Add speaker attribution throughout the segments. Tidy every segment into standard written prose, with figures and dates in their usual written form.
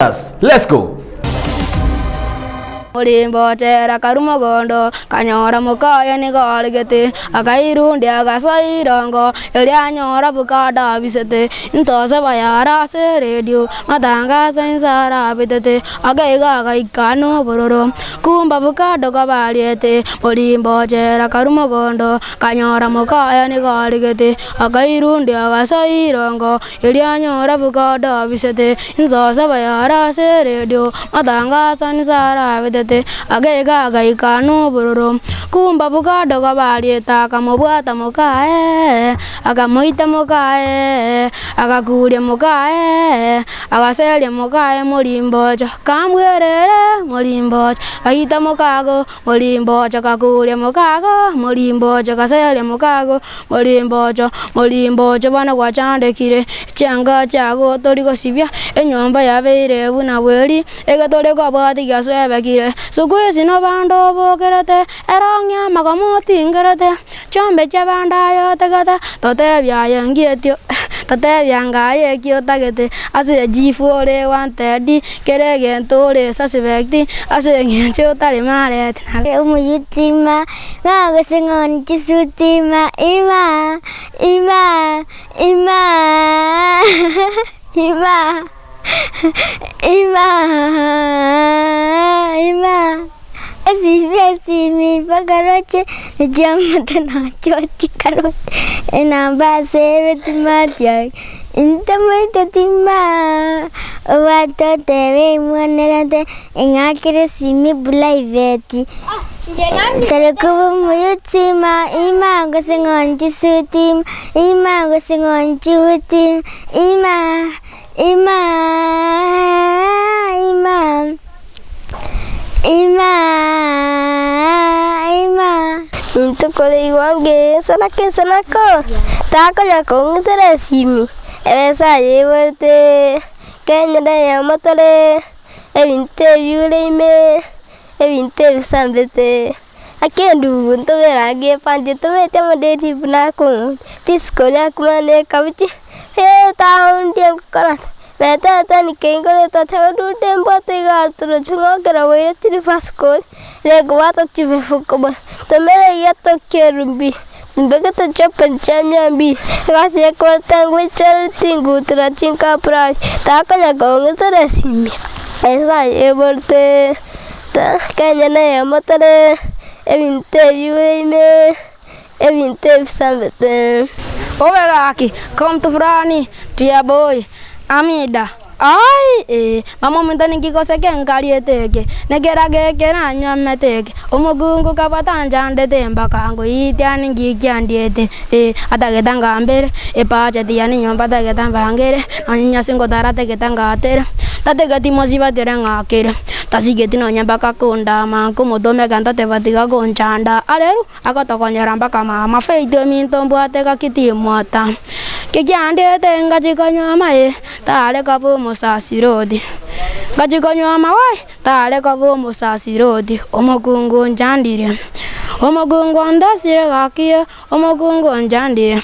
Speaker 1: Answers. Let's go!
Speaker 2: Morimbochera karue mogondo, kanyora mokaye nigo aregete, akairundia agasoa irongo, erio anyora boka adabisete. Insose bayare ase eredio, matangaso inse arabetete, akeigo agaika nobororo. Kumba boka adoka bariete, morimbochera karue mogondo, kanyora mokaye nigo aregete, akairundia agasoa irongo, Erio anyore boka odobisete, insosa bayare ase eredio, matangaso inse arabetete, agaika agaika nobororo. Kumba boka adoka bariete akamobwata mokaye, akamoita mokaye, agakuria mokaye, agaseria mokaye morimbocho, kambwerere morimbocho, gaita mokago Morimbocho kakuria mokago, morimbocho kaseria mokago, morimbocho, morimbocho bono gwachandekire, chianga chiago tori gosibia, enyomba yabeire buna bweri, egetore kwabwati giaswebekire, Sukuisi nobande obokerete, erong'i amagomo otingerete, chiombe chi'abande aye otagete, totebia aye ngietio, totebia ng'a aye eki otagete, ase echifu ore wanted, Kera egento ore suspect ase eng'encho otari mareti na.
Speaker 3: Omoyutima, ng'a gose ng'oni chisutima, ima, ima, ima, ima, ima, ima, esimi esimi mpaka roche, nechiamate nachio chikaroche, enamba ase ebitima tiaye. Intomoite tima, obwate otebe imwonerete, ing'akere esimi private. Tari koba omoyo tima, ima gose ng'onchi suti, ima gose ng'onchi buti, ima, ima, ima, ima, ima.
Speaker 4: Intwe koraigwa ng'a ensanako ensanako, takonya kong'itera esimi, ebesa aye eborete, kenyora eyemo tore, ebinto ebiure ime, ebinto ebisambete, ake endugu ntobere ange epanti etometi amadeni buna akong'u, risiko riakumana na ekabichi, etaoni ngokora ase. Metete nikeingorete ase odude mbwate iga toroche ng'okera boire tiri basikori, nekobwata chibifuko bo tomere tokerumbi mbegete chopeni chia mia mbili egasi ekoreta ngoichore tingutera chinkapurari takonya kong'itera esimi esa eborete ta kenya neyemo tore ebinto ebiure ime ebinto ebisambete.
Speaker 2: Obe gaki, komtu fulani, dear boy, Amida, Ai ee, mama ominto ninki gose kenkariete eke, nekerago eke nanywomete eke, omokungu kabwata anchandete mpaka ngoitia ninki kiandiete ee, atagete ngambere, ebudget yane nyomba atagete mbangere, nonye nyasi ngotara atagete ngatere, tatageti mosibatire ng'akere, tasigeti nonye mpaka kondama, nkomotomeka ntateba tiga konchanda, areru. Agotokonyera mpaka mama Faith ominto mbwate gaki timwata. Kekiandiete ngachia konywa amaye tare koba omosasiroti. Ngachia konywa amawae tare koba omosasiroti. Omokungu onchandire, omokungu ontesire gaki omokungu onchandire,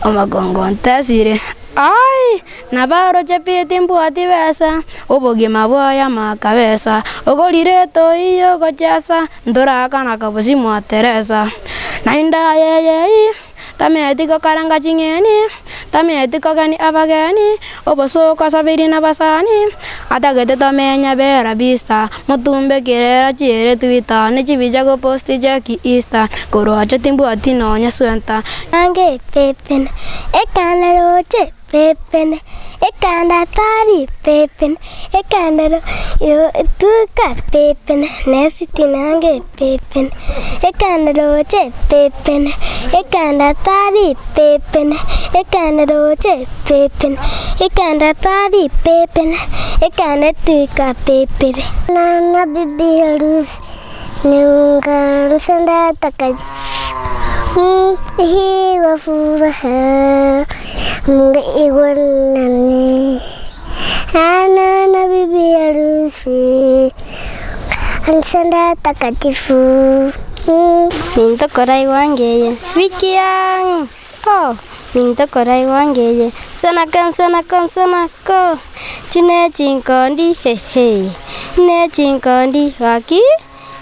Speaker 2: omokungu ontesire. Aai! Nabaroche pi timbwati besa, obogima bwaye amakabesa, ogorire etoi yogochesa, ntorakana kabosi mwa Teresa. Naende aye yei, tameti gokaranga ching'eni, tameti kogeni abageni, obosooku asabiri nabasani, atagete tomenya bera vista, motumbe kerera chiere twitter, ne chibicha goposti Jackie Easter, korwa ache timbwati nonya swenta.
Speaker 3: Ange pepene, ekanda roche pepene, ekanda tari pepene, ekanda ro tuka pepene, nesitina ange pepene, ekanda roche pepene, ekanda tari pepene, ekanda roche pepene, ekanda tari pepene, ekanda tuka pepere. Nana bibi harusi niunganisha takaji hii wa furaha Mungu igwanane ana na bibi harusi ansanda takatifu.
Speaker 4: Ninto koraigwa ngeye. Fikiang! Oh! Minto koraigwa ngeye, Nsanako, nsanako, nsanako, Chine chinkondi, hehe, Ne chinkondi, gaki,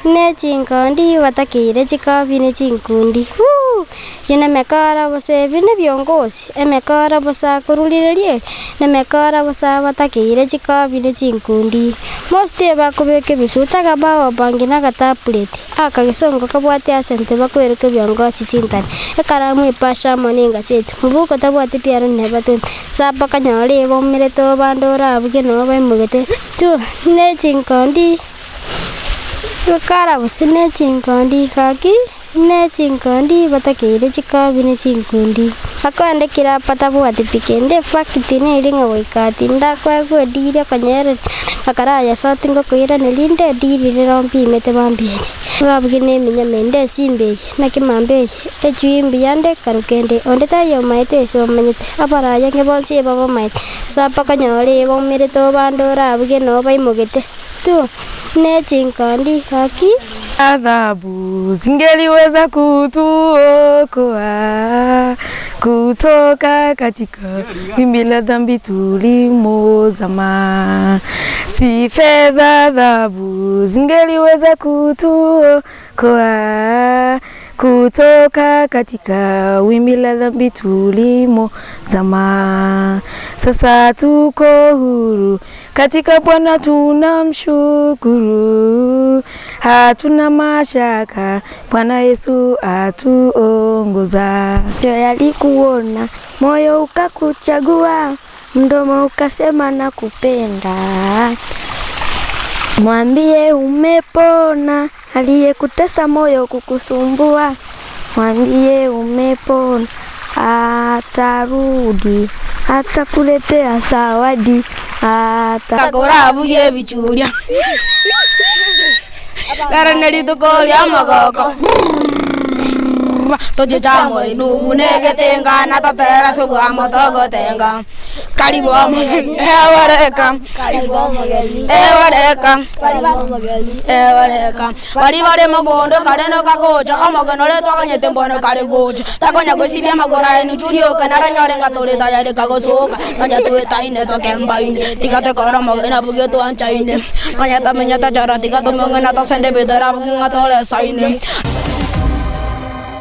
Speaker 4: Ne chinkondi, batakeire chikobi ne chinkundi, wuu, Chine emekora bosa ebi nebiongosi, Emekora bosa korurire rieri, Nemekora bosa batakeire chikobi ne chinkundi. Most ebakobeka ebisuta gaba obange na agatapureti. Aka gesongo kabwate asente bakweroka ebiongochi chintani, ekaramu epasha amo nengaseti. Mobuko tabwati piano neba twenti. Saba kanyore ebomerete obande orabuge noo baimogete tu ne chinkondi bakara gose ne chinkondi gaki ne chinkondi batakeire chikobi ne chinkundi. Akoende kera batabwati pi kende efakiti nere ng'a goika ati ndakoegwa ediri okonyereri akarayesotie ngokoiraneria inde ediri rero mpimete bambirie. Babuge neminyama ende esimba eye, naki mambia eye, echui mbuya nde karuka ende, onde taiyo omaete ase omanyete, abarayenge bonsi ebabamaete, ase abakonyora ebaumerete obande orabuge noo baimogete tu, ne chinkondi gaki.
Speaker 1: Adhabu zingeliweza kutuokoa kutoka katika wimbi la dhambi tulimozama. Si fedha, dhahabu zingeliweza kutuokoa kutoka katika wimbi la dhambi tulimozama. Sasa tuko huru katika Bwana tunamshukuru, hatuna mashaka, Bwana Yesu atuongoza.
Speaker 5: Macho yalikuona, moyo ukakuchagua, mdomo ukasema nakupenda. Mwambie umepona, aliyekutesa moyo kukusumbua, mwambie umepona, atarudi, atakuletea zawadi, ata
Speaker 2: Korabugie ebichuria rero nĩ rituko rĩa magoko tochicha moinu negetenga na totera subwa motogotenga karibu omogeni ewareka ewareka ewareka bari bare mogondo kare no kagocha omogeni oria twaganyete mbono kare gocha takonya gosibia amagoro aye churioka naranyore nga tore tayari kagosoka nonya twetaine tokembaine tiga tokora omogeni abuge twanchaine nonya tamenyete chara tiga tomogeni tosende bitera abuge ng'a toresaine.